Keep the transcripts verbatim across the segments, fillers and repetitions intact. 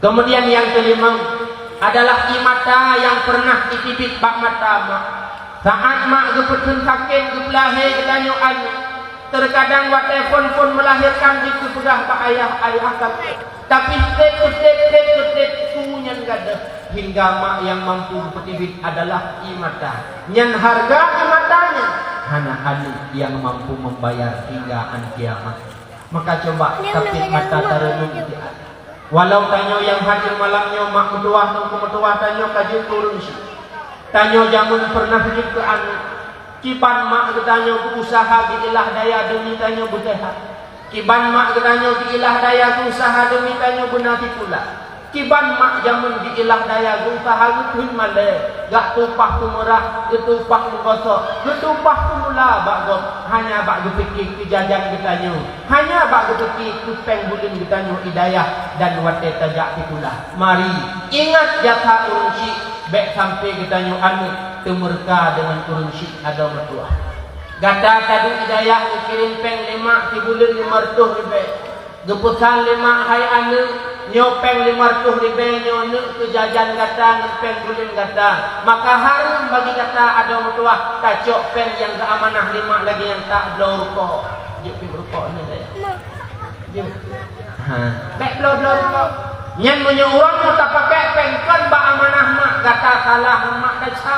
Keumudian nyang keulimong adalah ie mata nyang peureunah jiteubiet bak mata mak. Saát mak geupeutheun sakét geupeulahé geutanyoe aneuk, teukadang watée phon-phon meulahérkan jeuet geupeugah bak ayah, "Ayah ka trok." Tapi treb-treb, treb-treb, su nyan gadôh, hingga mak nyang mampu geupeuteubiet adalah ie mata. Nyan hareuga ie mata nyan hana aneuk nyang mampu membayar hingga án kiamat. Maka cuba tapiet mata tareunong di ateueh. Walau tanyoe nyang hadir malam nyoe mak meutuwah ngon teungku meutuwah tanyoe ka jeuet keu ureuëng syik. Tanyoe jameun peureunah jeuet keu aneuk. Kiban mak geutanyoe geuuseuha geuilah daya deumi tanyoe beuseuhat. Kiban mak geutanyoe geuilah daya geuuseuha deumi tanyoe beuna sikula. Kiban mak jameun geuilah daya geuuseuha geutheun malée, gak tumpah teumeurah, geutumpah meugosok, geutumpah teumula bak gob, hanya bak geupike keu jajan geutanyoe, hanya bak geupike keu péng buleuen geutanyoe ie dayah dan watée tajak sikula. Mari, ingat jasa ureuëng syik, bék sampoe geutanyoe aneuk teumeureuka deungon ureuëng syik adoe meutuwah. Gata taduek ie dayah geukirém péng lé mak sibuleuen limong reutôh ribée. Geupeusan lé mak, "Hai aneuk, nyoe péng limong reutôh ribée nyoe neuk keu jajan gata ngon péng buleuen gata. Maka hareuem bagi gata adoe meutuwah tacok péng nyang geuamanah lé mak lagée nyang tabloe rukok." Jeuet pih rukok nyoe deh. Jeuet. Ha, bék bloe-bloe rukok. Nyan meunyoe uroe nyoe tapakék péng kon bak amanah mak, gata salah ngon mak desya.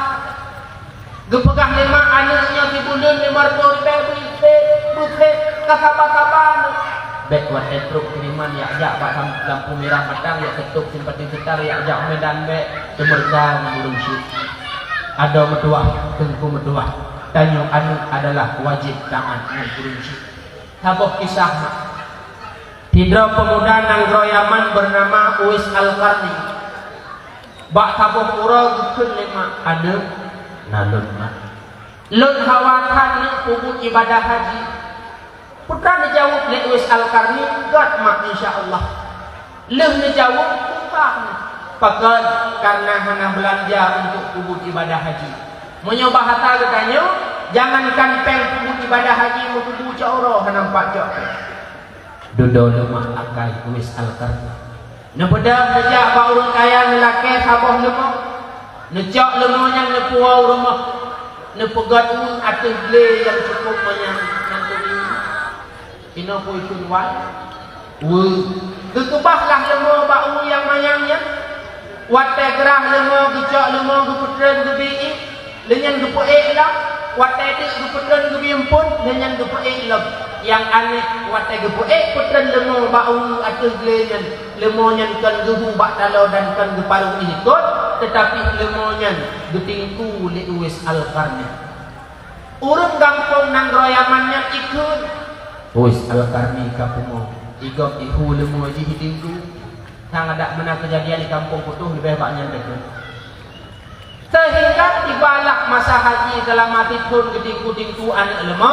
Geupeugah lé mak aneuk nyoe sibuleuen limong reutôh ribée beuisék, beuisék, ka saba-saba aneuk. Bék watée trok kiriman yak jak bak lam-, lampu mirah matang, yak keutôp simpati seutar, yak jak u Medan bék, teumeureuka ngon ureuëng syik. Adoe meutuwah, teungku meutuwah, tanyoe aneuk adalah wajéb taát ngon ureuëng syik. Saboh kisah mak. Sidroe peumuda nanggroe Yaman beunama Uwais Al-Qarni. Bak saboh uroe geukheun lé mak, "Aneuk, na lôn mak. Lôn hawa that neuk peubuet iébadah haji." Peue ta neujaweueb lé Uwais Al-Qarni, "Göt mak, insya Allah." Lheueh neujaweueb, peugah, "Pakon?" "Kareuna hana beulanja untuk peubuet iébadah haji." Meunyoe bahasa geutanyoe, jangankan péng peubuet iébadah haji, meutubu cok uroe hana meupat cok. Dudoe leumah akai Uwais Al-Qarni. Neubeudôh neujak bak ureuëng kaya neulakée saboh leumô. Neucok leumô nyan neupuwoe u rumoh. Neupeugét ueh ateueh glé nyang cukôp manyang nyan teubiet. Inoe peue ikheun wai? Ueh. Geukeubah lah leumô bak ueh nyang manyang nyan. Watée grah leumô, geucok leumô, geupeutreun geubi ié. Lheueh nyan geupeuék lom, watée deuk geupeutreun geubi phon, lheueh nyan geupeuék lom. Nyang aneh, watée geupeuék peutreun leumô bak ueh ateueh glé nyan, leumô nyan kon geuhu bak taloe dan kon geuparuh ié kot, teutapi leumô nyan geutingku lé Uwais Al-Qarni. Ureuëng gampông nanggroe Yaman nyan ikheun, "Uwais Al-Qarni ka pungo, i gob ihu leumô jih itingku." Sang adak meunan keujadian di gampông Putôh leubeh bak nyan teuh. Seuhingga tibalah masa haji seulama sithon geutingku-tingku aneuëk leumô,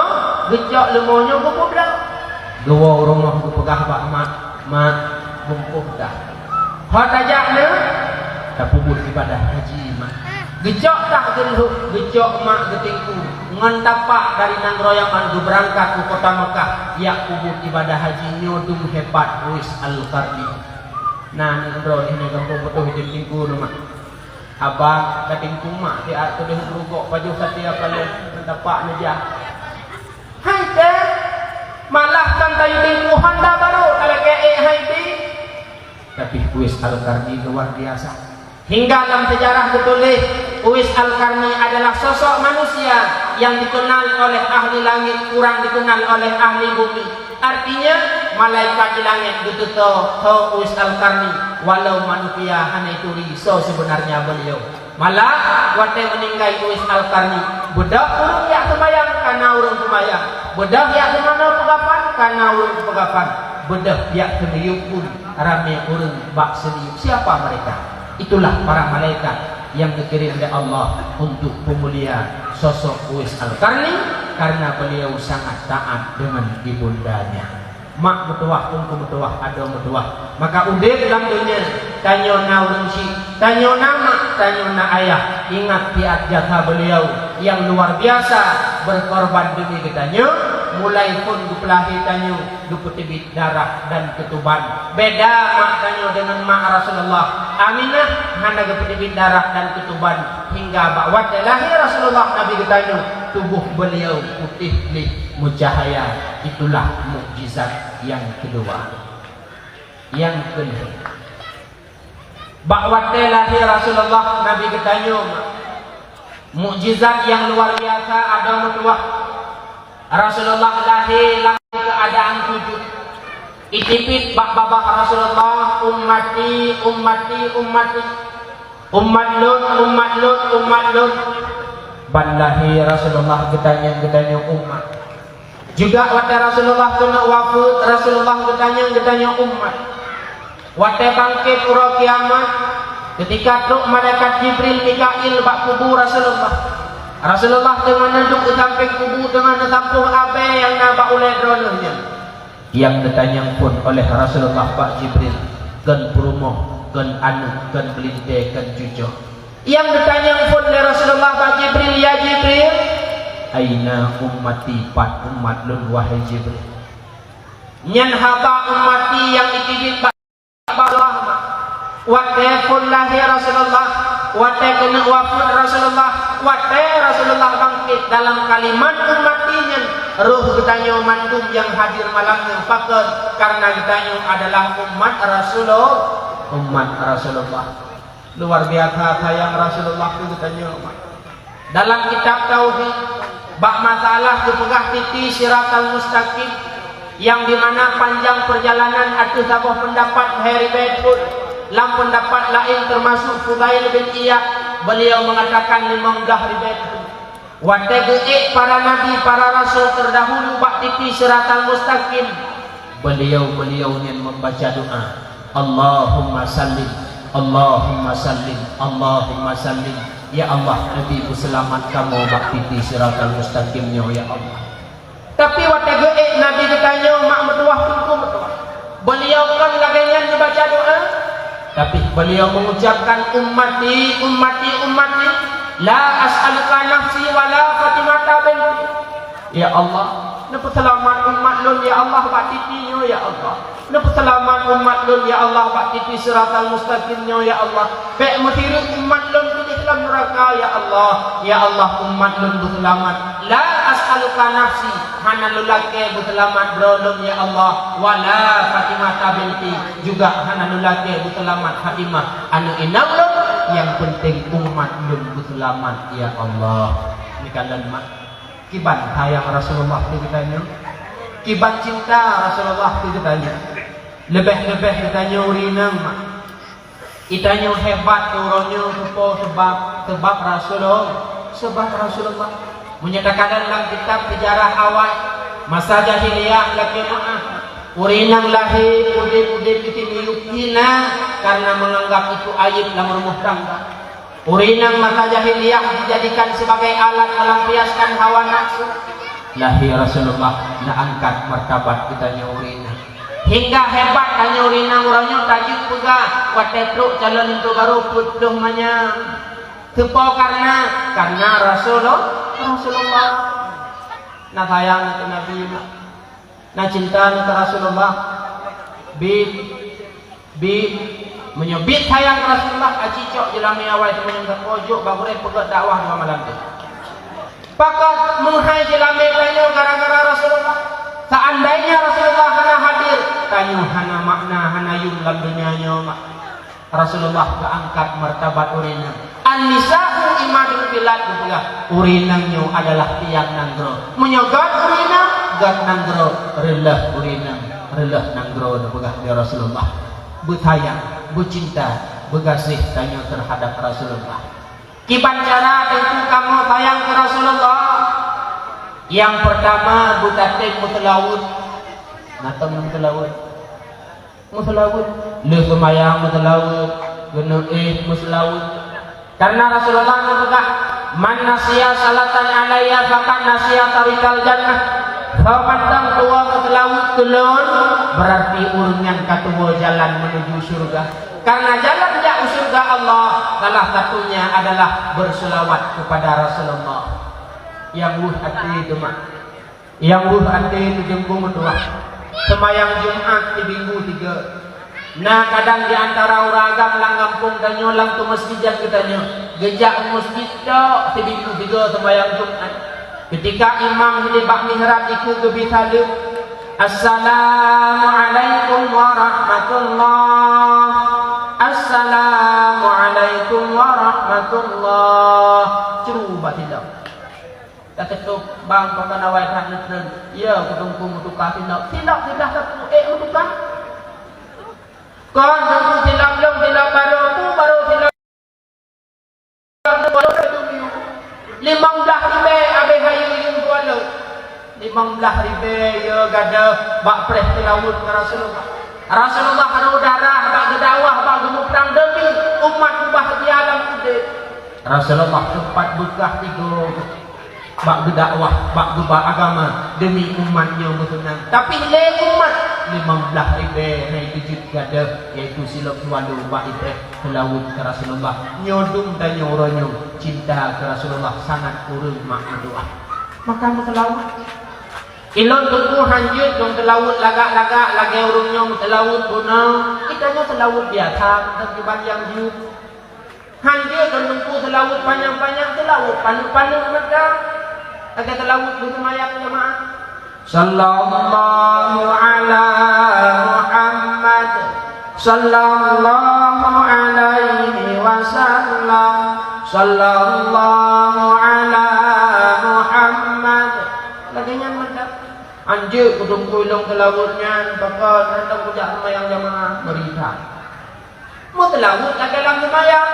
geucok leumô nyoe geupeubloe. Geuwoe u rumoh geupeugah bak mak, "Mak, bungkôh dah. Ho tajak neuh, tapeubuet iébadah haji, Mak." Geucok dah geulhôk, geucok mak geutingku. Ngon tapak dari nanggroe Yaman geubeurangkat u kota Meukah, jak peubuet iébadah haji. Nyoe dum hebat Uwais Al-Qarni. Na aneuëk droe nyoe gampông Putôh item tingku nyoe, Mak. Haba ka tingku mak siat keudeh beurukok pajoh saté apalé meudapak neujak. Hai teuh, malah kan kayu tingku honda barô ka lagée ék hai bi. Tapi Uwais Al-Qarni luar biasa. Hingga lam sejarah geutuléh, Uwais Al-Qarni adalah sosok manusia yang dikenal oleh ahli langit, kurang dikenal oleh ahli bumi. Artinya, malaikat di langét geututoe ho Uwais Al-Qarni, walau manusia hana turi soe sebenarnya beliau. Malah, watée meuninggai Uwais Al-Qarni, beudôh ureuëng jak seumayang, kana ureuëng seumayang. Beudôh jak seumanoe peugafan, kana ureuëng peugafan. Beudôh jak seumiyueb pun, ramé ureuëng bak seumiyueb. Siapa mereka? Itulah para malaikat yang dikirim oleh Allah untuk peumulia sosok Uwais Al-Qarni karena beliau sangat taat dengan ibundanya. Mak meutuwah, teungku meutuwah, adoe meutuwah. Maka udeb lam donya, tanyoe na ureuëng syik, tanyoe na mak, tanyoe na ayah. Ingat siat jasa beliau yang luar biasa berkorban demi geutanyoe. Mulai phon geupeulahé tanyoe geupeuteubiet darah dan keutuban. Beda mak tanyoe deungon mak Rasulullah. Aminah hana geupeuteubiet darah dan keutuban hingga bak watée lahé Rasulullah Nabi geutanyoe, tuboh beuliau putéh gleh meucahya. Itulah mukjizat nyang keudua. Nyang keulhèe, bak watée lahé Rasulullah Nabi geutanyoe, mukjizat nyang luar biasa adoe meutuwah. Rasulullah lahé lam keuadaan sujud. Itipit bak babah Rasulullah, "Ummati, ummati, ummati." Umat lôn, umat lôn, umat lôn. Ban lahé Rasulullah geutanyong, geutanyong umat. Juga watée Rasulullah keuneuk wafeuet, Rasulullah geutanyong, geutanyong umat. Watée bangkét uroe kiamat, keutika trok malaikat Jibril, Mikail bak kubu Rasulullah, Rasulullah teungoh neuduek di sampéng kubu, teungoh neusampôh abée nyang na bak ulée droeneuh nyan. Nyang geutanyong phon oleh Rasulullah bak Jibril, "Kon peurumoh, kon aneuk, kon beulintée, kon cucoe?" Nyang geutanyong phon lé Rasulullah bak Jibril, "Ya Jibril, aina ummati, pat umat lôn, wahai Jibril?" Nyan haba ummati nyang itibit bak Allah. Watée phon lahé Rasulullah, watée keuneuk wafeuet Rasulullah, watée Rasulullah bangkét, dalam kalimat ummati nyan, roh geutanyoe mandum nyang hadir malam nyoe. Pakon? Karena geutanyoe adalah umat Rasulul-, umat Rasulullah. Luar biasa sayang Rasulullah keu geutanyoe. Dalam kitab Tauhid, bak masalah geupeugah titi Siratal Mustaqim, nyang di mana panjang peurjalanan ateueh saboh peundapat lhèe ribèe thon, lam peundapat laén teumasuk Fudail bin Iyad, beuliau meungatakan limong blaih ribèe thon. Watée geuék para nabi, para rasul teurdahulu bak titi Siratal Mustaqim, beuliau-beuliau nyan membaca doa, "Allahumma sallim, Allahumma sallim, Allahumma sallim." Ya Allah, neubi beuseulamat kamoe bak titi Siratal Mustaqim nyoe, ya Allah. Tapi watée geuék Nabi geutanyoe mak meutuwah teungku meutuwah, beuliau kon lagée nyan geubaca doa, tapi beuliau mengucapkan, "Ummati, ummati, ummati, la as'aluka nafsi wala Fatimata binti." Ya Allah, neupeuseulamat umat lôn, ya Allah, bak titi nyoe, ya Allah. Neupeuseulamat umat lôn, ya Allah, bak titi Siratal Mustaqim nyoe, ya Allah. Bék meusireuk umat lôn keudeh lam neuraka, ya Allah. Ya Allah, umat lôn beuseulamat. La as'aluka nafsi, hana lôn lakée beuseulamat droe lôn, ya Allah. Wala Fatimata binti, juga hana lôn lakée beuseulamat Fatimah, aneuk inong lôn. Nyang peunteng umat lôn beuseulamat, ya Allah. Neukalon mak. Kiban sayang Rasulullah keu geutanyoe. Kiban cinta Rasulullah keu geutanyoe. Leubeh-leubeh geutanyoe ureueng inong, mak. Geutanyoe hebat keu uroe nyoe, soe po? Sabab, sabab Rasulullah, sabab Rasulullah. Meunyoe takalon lam kitab seujarah awai, masa jahiliyah, lakée meu'ah, ureueng inong lahé udeb-udeb di sini hina karena menganggap itu aib lam rumoh tangga. Ureueng inong masa jahiliyah dijadikan sebagai alat melampiaskan hawa nafsu. Lahé Rasulullah neuangkat martabat geutanyoe ureueng inong. Hingga hebat tanyoe ureueng inong uroe nyoe tajeuet peugah watée trok calon linto barô peuet ploh manyam. Soe po karena? Karena Rasulul-, Rasulullah. Na sayang keu Nabi, na cinta keu Rasulullah. Bit, bit, meunyoe bit sayang keu Rasulullah, aci cok jeulamé awai teumanyong sapo jok bak gurée peugét dakwah dua malam teuh. Pakon? Meuhai jeulamé tanyoe gara-gara Rasulullah. Seandainya Rasulullah hana hadir, tanyoe hana makna, hana yum lam donya nyoe, mak. Rasulullah geuangkat martabat ureueng inong. "An-nisa'u imadul bilad," geupeugah, "Ureueng inong nyoe adalah tiang nanggroe." Meunyoe göt ureueng inong, göt nanggroe, reuloh ureueng inong, reuloh nanggroe, geupeugah lé Rasulullah. Beusayang, beucinta, beugaséh tanyoe teuhadab Rasulullah. Kiban cara teungku kamoe sayang keu Rasulullah? Nyang peurtama, beutatem meuseulaweuet. Na tom meuseulaweuet? Meuseulaweuet. Lheueh seumayang meuseulaweuet, keuneuk éh meuseulaweuet. Karena Rasulullah neupeugah, "Man nasiya salatan alayya faqad nasiya tariqal jannah." Soe mantong tuwoe meuseulaweuet keu lôn, berarti ureueng nyan ka tuwoe jalan menuju syurga. Karena jalan jak u syurga Allah, salah satunya adalah berselawat kepada Rasulullah. Nyang weueh até teuma. Nyang weueh até teujeumbung meutuah. Seumayang Jumat di minggu tiga. Na kadang di antara ureuëng agam lam gampông tanyoe lam keumeusjidan geutanyoe geujak u meusjid tok di minggu tiga seumayang Jumat. Keutika imam hidéh bak mihrab ikeu geubi saleuem, "Assalamualaikum warahmatullah. Assalamualaikum warahmatullah." Cru bak sidang. Tateutôp bang pakon awai that neutreun. Ya, keu teungku meutuka silop. Silop siblah sapeue ék meutuka. Kon teungku silop lôn, silop barô, peue barô silop lôn, barô lôn. Limong blaih ribée abéh hayeue yuem tualeuet. Limong blaih ribée ya gadôh bak preh seulaweuet keu Rasulullah. Rasulullah rôh darah bak geudakwah, bak geumuprang deumi umat mubahgia lam udeb. Rasulullah teumpat beukah tigo bak geudakwah, bak geuba agama deumi umat nyoe meuseunang. Tapi lé umat limong blaih ribée hai keujeuet gadôh, yaitu silop tualeuet bak ipreh seulaweuet keu Rasulullah. Nyoe dum tanyoe uroe nyoe cinta keu Rasulullah sangat kureueng mak meudoá. Maka meuseulaweuet. Ilôn teungku hanjeuet lôn seulaweuet lagak-lagak lagée ureuëng nyoe meuseulaweuet bunoe. Geutanyoe seulaweuet biasa mantong kiban nyang jeuet. Hanjeuet lôn teungku seulaweuet panyang-panyang, seulaweuet paneuk-paneuk mantong. Lagée seulaweuet beuseumayang jamaah. Sallallahu ala Muhammad. Sallallahu alaihi wasallam. Sallallahu ala Muhammad. Lagée nyan mantong. Hanjeuet keu teungku ilôn seulaweuet nyan, pakon hana kujak seumayang jamaah, meurita. Meuseulaweuet lagée lam seumayang.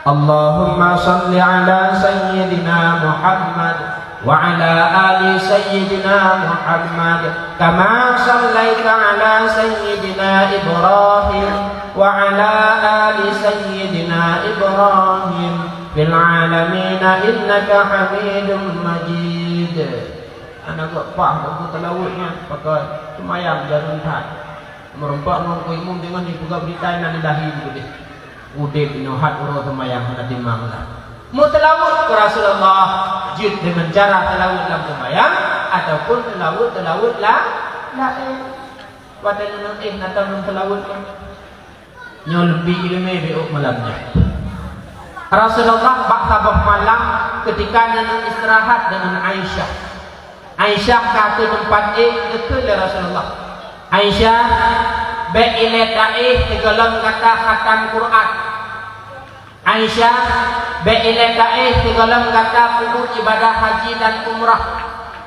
Allahumma salli ala sayyidina Muhammad wa ala ali sayyidina Muhammad, kama sallaita ala sayyidina Ibrahim wa ala ali sayyidina Ibrahim fil alamin innaka Hamidum Majid. Hana geuh paih lôn seulaweuet nyan, pakon seumayang jareung that. Meureumpok ngon keu imum deungon jipeugah beurita inan lillahi beudeh. Udeb nyoe hat uroe seumayang hana timang lah. Meuseulaweuet keu Rasulullah jeuet deungon cara seulaweuet lam seumayang ataupun seulaweuet-seulaweuet la-, laén. Watée nyoe éh na tam lôn seulaweuet nyoe. Nyoe leubeh iéleumé bék malam nyoe. Rasulullah bak saboh malam keutika neuneuk istirahat deungon Aisyah. Aisyah ka keu teumpat éh geukheun lé Rasulullah, "Aisyah, bék ilée taéh sigohlom gata khatam Quran. Aisyah, bék ilée taéh sigohlom gata peubuet ibadah haji dan umrah.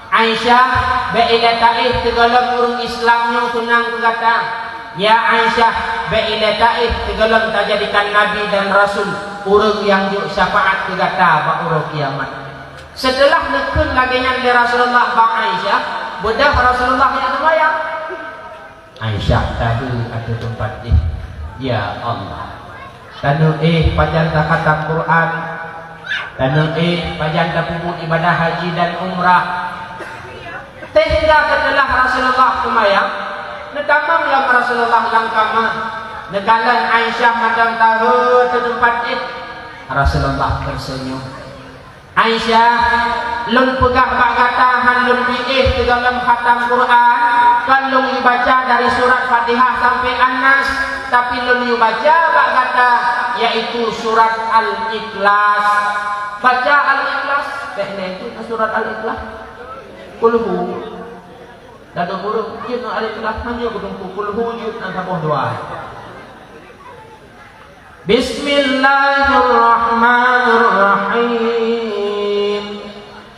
Aisyah, bék ilée taéh sigohlom ureuëng Islam nyoe seunang keu gata. Ya Aisyah, bék ilée taéh sigohlom tajadikan nabi dan rasul, ureuëng nyang jok syafaat keu gata bak uroe kiamat." Seuteulah neukheun lagée nyan lé Rasulullah bak Aisyah, beudôh Rasulullah nyang seumayang. Aisyah taeu ateueh teumpat jih, "Ya Allah, taneuk éh pajan takhatam Quran, taneuk éh pajan tapeubuet ibadah haji dan umrah." Sehingga seuteulah Rasulullah seumayang, neutamong lom Rasulullah lam kama, neukalon Aisyah mantong taeu ateueh teumpat jih. Rasulullah teuseunyum. "Aisyah, lôn peugah bak gata hán lôn bi éh sigohlom khatam Quran, kon lôn ibaca dari surat Fatihah sampai An-Nas, tapi lôn ibaca bak gata, yaitu surat Al-Ikhlas." Baca Al-Ikhlas, teuh lé tu surat Al-Ikhlas. Kulhu. Ladôm ureuëng jeuet ngon Al-Ikhlas, hana geuteupeue kulhu jeuet na saboh dua. Bismillahirrahmanirrahim.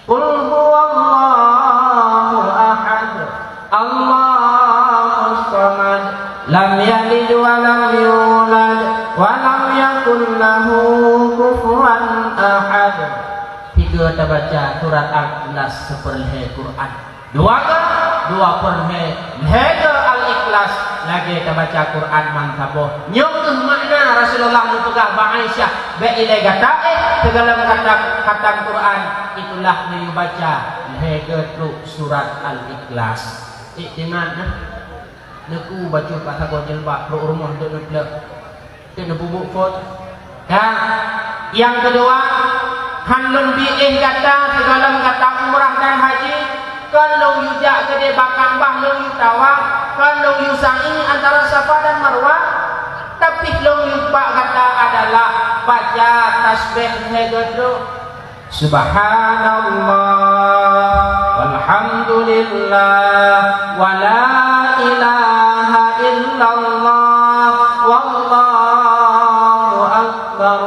Qul huwallahu ahad. Allahus samad. Lam yalid wa lam yulad. Wa lam yakul lahu kufuwan ahad. Tiga tabaca surat Al-Ikhlas seupeurlhée Quran. Dua ga, dua peureulhée, lhée ga Al-Ikhlas, lagée tabaca Quran ban saboh. Nyoe kheueh makna Rasulullah neupeugah bak Aisyah, "Bék ilée gata éh sigohlom khatam, khatam Quran." Itulah neuyue baca lhée ga trok surat Al-Ikhlas. Iktimat nah. Neuku bacut bak saboh jilbab, trok rumoh deuek neupleueh. Keu neupeubuet phon. Ka. Nyang keudua, hán lôn bi éh gata sigohlom gata umrah dan haji, Kon lôn yue jak keudeh bak Ka'bah lôn yue tawaf, kon lôn yue sa'i antara Safa dan Marwah, tapi lôn yue bak gata adalah baca tasbih lhèe goe trok. Subhanallah, walhamdulillah, wala ilaha illallah, wallahu akbar,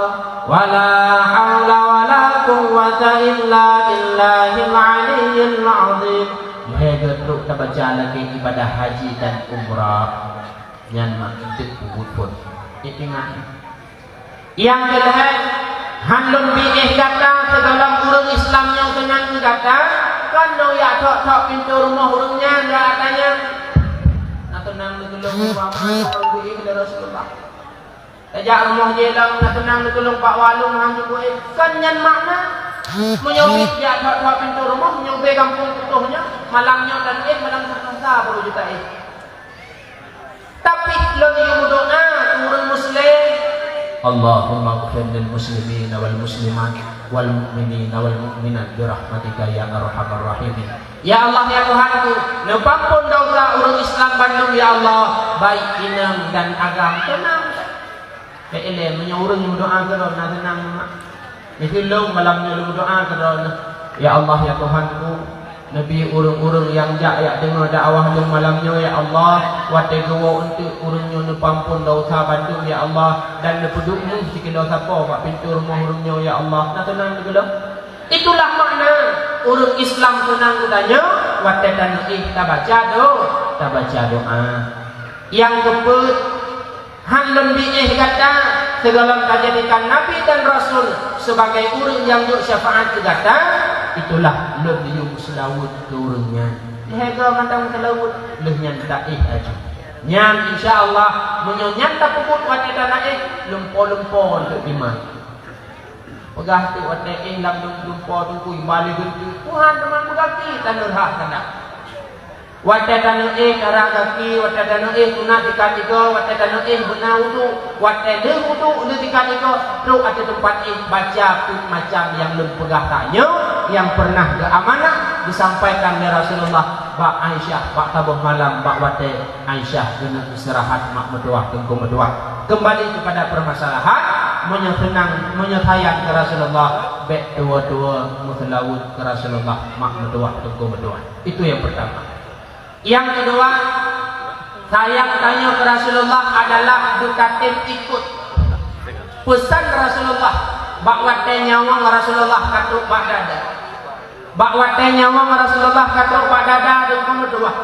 wala haula wala quwwata illa billahil aliyyil azim. Lhèe goe trok tabaca lagèe ibadah haji dan umrah. Nyan mak eunteuk peubuet phôn. Ingat. Nyang keulhèe, han lôn bi éh gata sigohlom ureueng Islam nyang teunang keu gata, kon lôn jak thok-thok pintoe rumoh ureueng nyan, jak tanyong, "Na teunang lé keu lôn, Muhammad, lôn bi éh lé Rasulullah." Tajak rumoh jih lom, "Na teunang lé keu lôn, Pak Walong, han jeuet bu éh." Kon nyan makna. Meunyoe bi jak thok-thok pintoe rumoh, meunyoe ubé gampông putôh nyoe, malam nyoe tan éh, malam Selasa baru jeuet taéh. Tapi lôn yue meudoa keu ureueng Muslim, "Allahumma ighfir lil muslimina wal muslimat wal mu'minina wal mu'minat bi rahmatika ya arhamar rahimin." Ya Allah, ya Tuhanku, neupeuampôn desya ureueng Islam bandum, ya Allah, baik inong dan agam. Teunang. Bèk ilèe, meunyoe ureueng meudoa keudroe na teunang, mak. Miseue lôn malam nyoe lôn meudoa keudroe, "Ya Allah, ya Tuhanku, neubi ureueng-ureueng nyang jak, jak deungö dakwah lôn malam nyoe, ya Allah, watèe geuwoe eunteuk ureueng nyoe neupeuampôn desya bandum, ya Allah, dan neupeuduek meuh sikilo sapo bak pintoe rumoh ureueng nyoe, ya Allah." Na teunang lé keu lôn. Itulah makna ureueng Islam teunang geutanyoe watèe tanyoe éh tabaca do-, tabaca doa. Nyang keupeuet, han lôn bi éh gata sigohlom tajadikan nabi dan rasul sebagai ureueng nyang jok syafaat keu gata, itulah lôn yue meuseulaweuet keu ureueng nyan. Lhèe goe mantong meuseulaweuet, lheueh nyan taéh laju. Nyan insya Allah, meunyoe nyan tapeubuet watèe tana éh, lumpo-lumpo eunteuk iman. Peugah teuk watèe éh lam lum-, lumpo teungku, iba lé geunteuk, Tuhan teuma peugaki tanyoe rhah keunan. Watèe tanyoe éh karah gaki, watèe tanyoe éh teunak sikat igoe, watèe tanyoe éh beuna wudhu, watèe lheueh wudhu lheueh sikat igoe, trok ateueh teumpat éh baca peuet macam nyang lôn peugah tanyoe nyang peureunah geuamanah geusampaikan lé Rasulullah bak Aisyah bak saboh malam bak watèe Aisyah keuneuk istirahat mak meutuwah teungku meutuwah. Keumbali keupada peumasalahan, meunyoe seunang, meunyoe sayang keu Rasulullah, bèk tuwo-tuwo meuseulaweuet keu Rasulullah mak meutuwah teungku meutuwah. Itu nyang peurtama. Nyang keudua, sayang tanyoe keu Rasulullah adalah beutatem ikot peusan Rasulullah bak watèe nyawöng Rasulullah ka trok bak dada. Bak watèe nyawöng Rasulullah ka trok bak dada teungku meutuwah,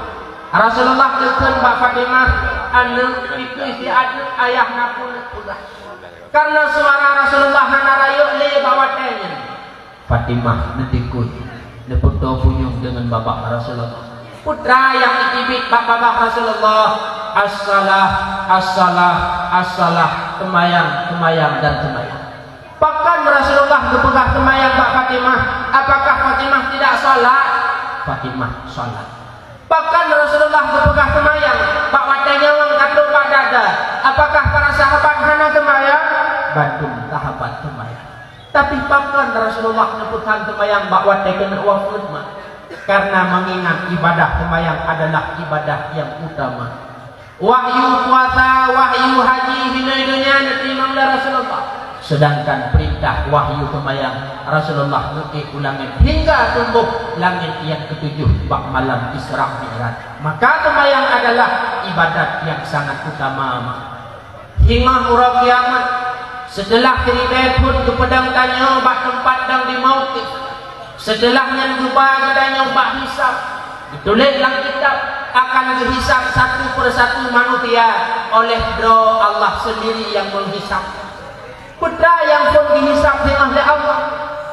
Rasulullah geukheun bak Fatimah, "Aneuk, dikeue si aneuk, ayah na peue neupeugah." Karena suara Rasulullah hana rayeuk lé bak watèe nyan. Fatimah neutikot, neupeutoe punyueng deungon babah Rasulullah. Peue treuk nyang jiteubiet bak babah Rasulullah, "As-salah, as-salah, as-salah, seumayang, seumayang, dan seumayang." Pakon Rasulullah geupeugah seumayang bak Fatimah? Apakah Fatimah tidak salat? Fatimah salat. Pakon Rasulullah geupeugah seumayang bak watèe nyawöng ka trok bak dada? Apakah para sahabat hana seumayang? Bandum sahabat seumayang. Tapi pakon Rasulullah neupeusan seumayang bak watèe keuneuk wafeuet, mak? Karena mengingat ibadah seumayang adalah ibadah nyang utama. Wahyu puasa, wahyu haji hinoe donya neuteurimong lé Rasulullah. Sedangkan peurintah wahyu seumayang Rasulullah neuék u langèt hingga tumboh langèt nyang keutujoh bak malam Isra Mi'raj. Maka seumayang adalah ibadat nyang sangat utama. Singoh uroe kiamat, seuteulah siribèe thon geupeudong tanyoe bak teumpat dong di mauqif, seuteulah nyan geuba geutanyoe bak hisab, geutuléh lam kitab, akan geuhisab satu persatu manusia oleh Droe Allah seundiri nyang meuhisab. Peue treuk nyang phon geuhisab singoh lé Allah?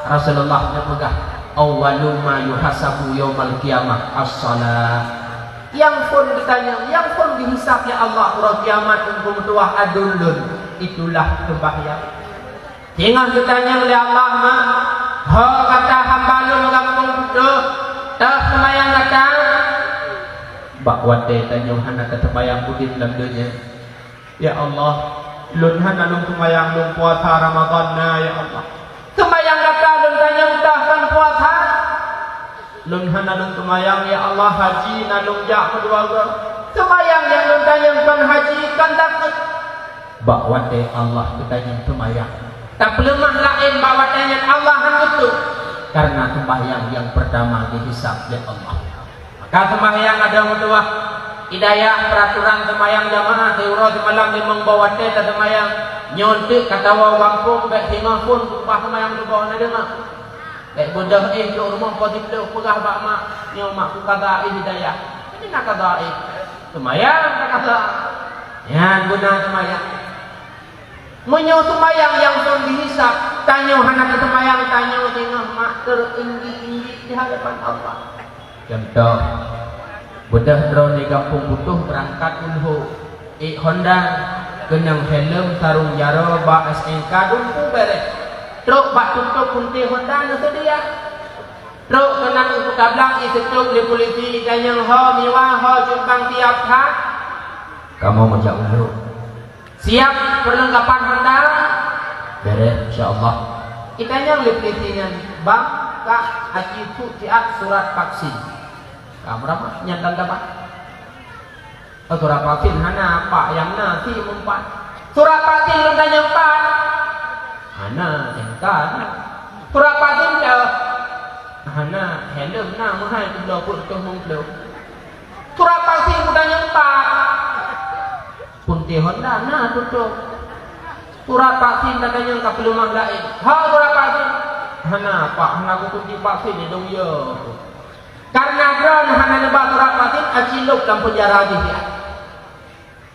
Rasulullah neupeugah, "Awwalu ma yuhasabu yaumal qiyamah as-shalah." Nyang phon geutanyong, nyang phon geuhisab lé Allah uroe kiamat teungku meutuwah aduen lôn, itulah seumayang. Singoh geutanyong lé Allah, "Ma, ho gata hamba lôn gampông putôh, toh seumayang gata?" Bak watèe tanyoe hana taseumayang udép lam donya, "Ya Allah, lôn hana lôn seumayang lôn puasa Ramadhan na, ya Allah." Seumayang gata lôn tanyong, toh kon puasa? Lôn hana lôn seumayang, ya Allah, haji na lôn jak meudua goe. Seumayang nyang lôn tanyong kon haji, kon zakeuet. Bak watée Allah geutanyong seumayang, tapeuleumah laén bak watée nyan Allah hana geutôp. Kareuna seumayang nyang peurtama geuhisab lé Allah. Maka seumayang adoe meutuwah, hidayah peuraturan seumayang jamaah siuroe simalam limong boh watée taseumayang. Nyoe teuk ka tawoe gampông bék singoh phon keubah seumayang suboh na deungoe. Bék beudôh éh trok rumoh po siplôh peugah bak mak, "Nyoe mak ku kada éh hidayah." Jadi na kada éh. Seumayang ka kada. Nyan beuna seumayang. Meunyoe seumayang nyang phon geuhisab, tanyoe hana teuseumayang, tanyoe singoh mak teuringgik-inggik di hadapan Allah. Cuntoh, beudôh droeneuh di gampông Butoh beurangkat u Lhok, ék honda, keunong helm, sarong jaroe, bak S N K, dumpeue béréh. Trok bak tuntôk punte honda neuseudia. Trok keunan u kuta blang, iseutôt lé pulisi, itanyong ho miwa, ho cut bang siab that. Kamoe meujak u Lhok. Siab peurlengkapan honda? Béréh, insya Allah. Itanyong lé pulisi nyan, "Bang, kah aci peusiat surat vaksin?" Ka meuramah nyan tanda bang. "Oh, surat vaksin hana, pak nyang na si meupat." "Surat vaksin lôn tanyong pat?" "Hana, S N K na." "Surat vaksin teuh?" "Hana, helm na meuhai tubloe peuet reutôh limong ploh." "Surat vaksin kutanyong pat?" "Punte honda na tutoe." "Surat vaksin tatanyong ka peuleumah laén." "Ho surat vaksin?" "Hana, pak, hana kukunci vaksin, idong yo." Kareuna droeneuh hana neuba surat vaksin, aci lôb lam peunjara jih nyan.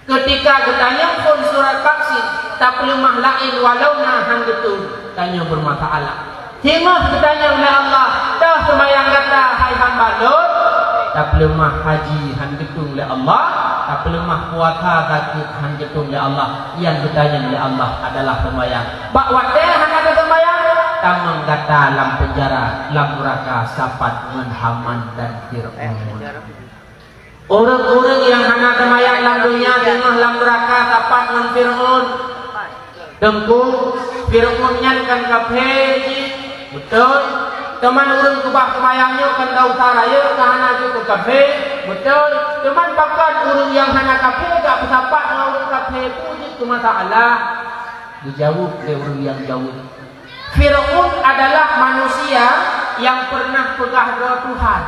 Keutika geutanyong phon surat vaksin, tapeuleumah laén walau na han geutôn, tanyoe beurmasalah. Singoh geutanyong lé Allah, "Toh seumayang gata, hai hamba Lôn?" Tapeuleumah haji han geutôn lé Allah, tapeuleumah puasa zakeuet han geutôn lé Allah, nyang geutanyong lé Allah adalah seumayang. Bak watée hana teuseumayang, tamong gata lam peunjara, lam nuraka sapat ngon Haman dan Fir'aun. Ureuëng-ureuëng nyang hana seumayang lam donya singoh lam nuraka sapat ngon Fir'aun. Teungku, Fir'aun nyan kan kaphé jih, beutôi? Teuma ureuëng keubah seumayang nyoe kan desya rayeuk ka hana jeuet keu kaphé, beutôi? Teuma pakon ureuëng nyang hana kaphé ka peusapat ngon ureuëng kaphé, peue jeuet keu masalah? Geujaweueb lé ureuëng nyang jaweueb. Fir'aun adalah manusia nyang peureunah peugah droe Tuhan.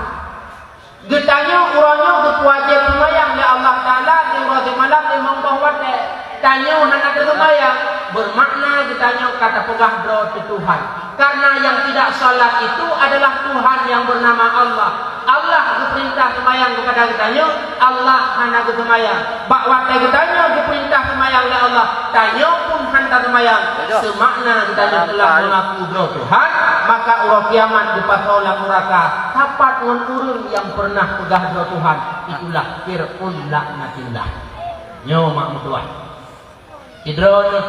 Geutanyoe uroe nyoe geupeuwajéb seumayang lé Allah Taala siuroe simalam limong boh watée. Tanyoe hana teuseumayang, beumakna geutanyoe ka tapeugah droe teu Tuhan. Karena yang tidak salat itu adalah Tuhan yang bernama Allah. Allah geupeurintah seumayang keupada geutanyoe, Allah hana geuseumayang. Bak watée geutanyoe geupeurintah seumayang lé Allah, tanyoe pun han taseumayang. Betul. Seumakna geutanyoe telah mengaku droe Tuhan, maka uroe kiamat geupasoe lam nuraka sapat ngon ureuëng nyang peureunah peugah droe Tuhan, itulah Fir'aun laknatillah. Nyoe mak meutuah. Sidroe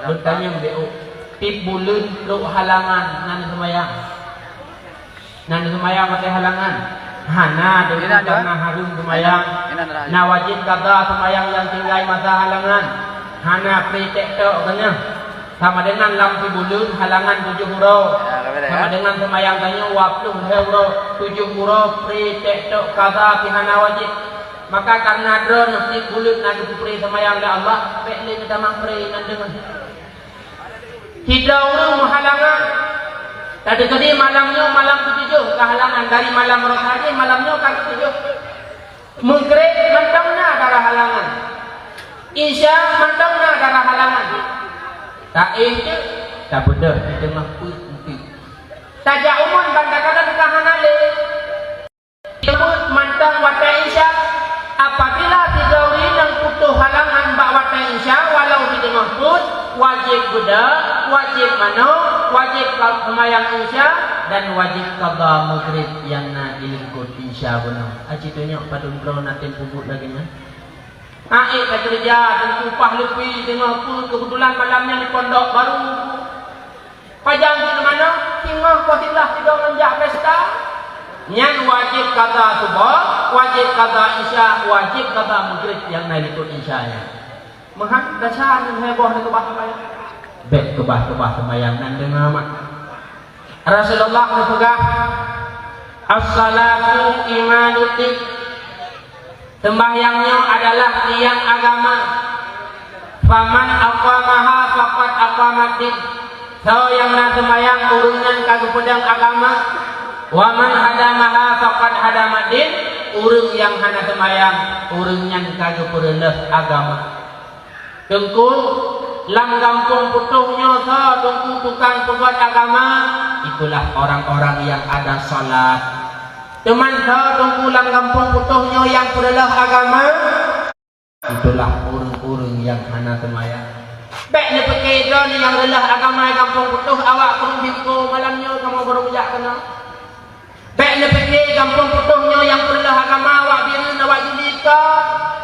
lôn tanyong beu, tieb buleuen trok halangan na neuseumayang? Na neuseumayang watée halangan? Hana, deungon karena hareuem seumayang. Na wajéb kada seumayang nyang tinggai masa halangan. Hana, pri tek tok keunong. Sama dengan lam sibuleuen halangan tujoh uroe. Sama dengan seumayang tanyoe dua ploh lhée uroe, tujoh uroe pri tek tok kada pih hana wajéb. Maka karena droeneuh tieb buleuen na geupeupré seumayang lé Allah, bék lé geutamah pré nan deungon. Sidroe ureuëng meuhalangan. Tadi-tadi malam nyoe malam keutujoh keuhalangan, dari malam Rabu tadi malam nyoe ka keutujoh. Meugreb mantong na dara halangan. Isya mantong na dara halangan. Taéh teuk, tabeudôh di teungoh peuet. Tajak umon ban takalon ka hana lé. Teupeu mantong watée Isya, apabila sidroe ureuëng putôh halangan bak watée Isya walau di teungoh peuet, wajéb beudôh, wajéb manoe, wajéb ka-, seumayang Isya, dan wajéb kada meugreb nyang na di lingkot Isya bunoe. Aci tunyok padub droe na tem peubuet lagée nyan. Aék ka keureuja dan upah leupie teungoh peuet, keubeutulan malam nyan di pondok baru. Pajan jeuet manoe, singoh poh sibeulaih sidroe ngon jak pesta. Nyan wajéb kada suboh, wajéb kada Isya, wajéb kada Meugrib nyang na likot Isya nyan. Meuhan desya nyan heboh neukeubah seumayang. Bék keubah-keubah seumayang nan deungoe mak. Rasulullah neupeugah, As-salatu imaduddin. Sembahyang nyoe adalah tiang agama. Faman aqamaha faqad aqamaddin. Soe nyang na seumayang, ureuëng nyan ka geupeudong agama. Wa man hadamaha faqad hadamaddin. Ureuëng nyang hana seumayang, ureuëng nyan ka geupeureuloh agama. Teungku, lam gampông Putôh nyoe soe teungku tukang peugöt agama? Itulah orang-orang yang ada salat. Teuma soe teungku lam gampông Putôh nyoe nyang peureuloh agama? Itulah ureuëng-ureuëng nyang hana seumayang. Bék neupike droeneuh nyang reuloh agama gampông Putôh, awak keurumbim ko malam nyoe kamoe barô jak keunoe. Bék neupike gampông Putôh nyoe nyang peureuloh agama, awak Bireuen, awak Juli ka.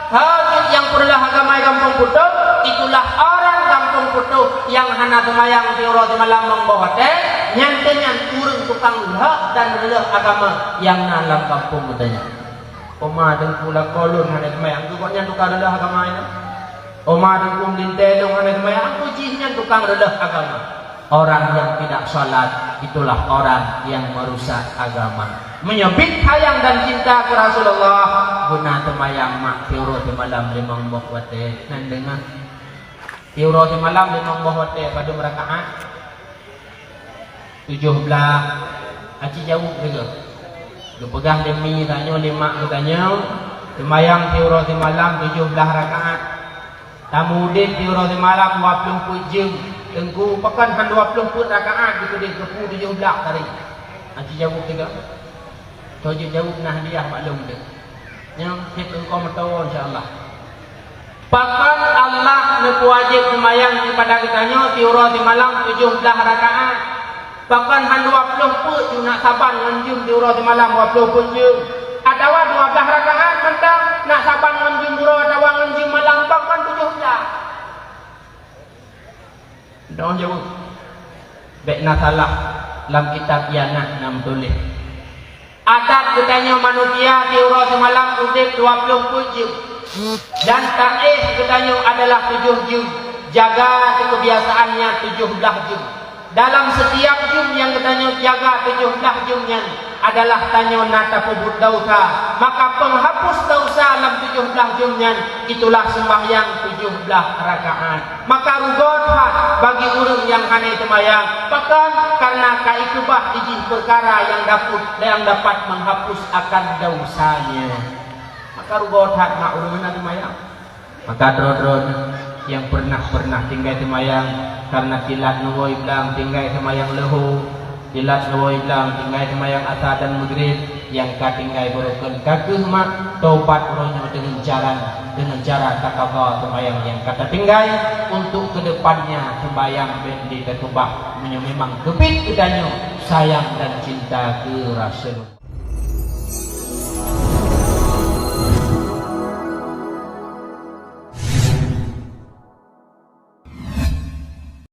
Hana nyang peureuloh agama gampông Putôh, itulah orang gampông Putôh nyang hana seumayang siuroe simalam meungoh watée, nyan keuh nyan ureuëng tukang lhok dan reuloh agama nyang na lam gampông geutanyoe. Oma teungku lakoe lôn hana seumayang, gobnyan tukang reuloh agama nyan. Oma teungku meulintée lôn hana seumayang, gobnyan tukang reuloh agama. Orang yang tidak salat, itulah orang yang merusak agama. Meunyoe biet sayang dan cinta keu Rasulullah, beuna seumayang mak siuroe simalam limong boh watée. Nyan deungoe. Siuroe simalam limong boh watée padum rakaat? Tujoh blaih. Aci jaweueb lagée. Geupeugah lé mi tanyoe, lé mak geutanyoe, seumayang siuroe simalam tujoh blaih rakaat. Tameudeh siuroe simalam dua ploh peuet jeuem. Teungku, pakon han dua ploh peuet rakaat geupeudeh keupeue tujoh blaih tadi? Aci jaweueb lagée. Toh jeuet jaweueb na hadiah bak lôn deh. Nyoe cit teungku meutowo insya Allah. Pakon Allah neupeuwajéb seumayang keupada geutanyoe siuroe simalam tujoh blaih rakaat? Pakon han dua ploh peuet jeuem nak saban ngon jeuem siuroe simalam dua ploh peuet jeuem? Atawa dua blaih rakaat mantong nak saban ngon jeuem uroe atawa ngon jeuem malam, pakon tujoh blaih? Dong jaweueb. Bék na salah, lam kitab Ianah na meutuléh. Adat geutanyoe manusia siuroe simalam udeb dua ploh peuet jeuem. Dan taéh geutanyoe adalah tujoh jeuem. Jaga keubiasaannya tujoh blaih jeuem. Dalam setiap jeuem nyang geutanyoe jaga tujoh blaih jeuem nyan, adalah tanyoe na tapeubuet desya, maka penghapus desya lam tujoh blaih jeuem nyan, itulah sembahyang tujoh blaih rakaat. Maka rugoe that bagi ureuëng nyang hana seumayang, pakon? Karena ka ikeubah jih peukara nyang dapeuet, nyang dapat menghapus akan desya nyan. Maka rugoe that mak ureuëng hana seumayang. Maka droe-droe nyang pernah-pernah tinggai seumayang karena tilat neuwoe blang tinggai seumayang leuhô, tilat neuwoe blang tinggai seumayang asa dan meugrib, nyang ka tinggai barokon ka kheueh mak tobat uroe nyoe deungon jalan, deungon cara taqadha seumayang nyang ka tatinggai, untuk keudepannya seumayang bék lé takeubah meunyoe memang keubiet geutanyoe sayang dan cinta keu Rasulullah.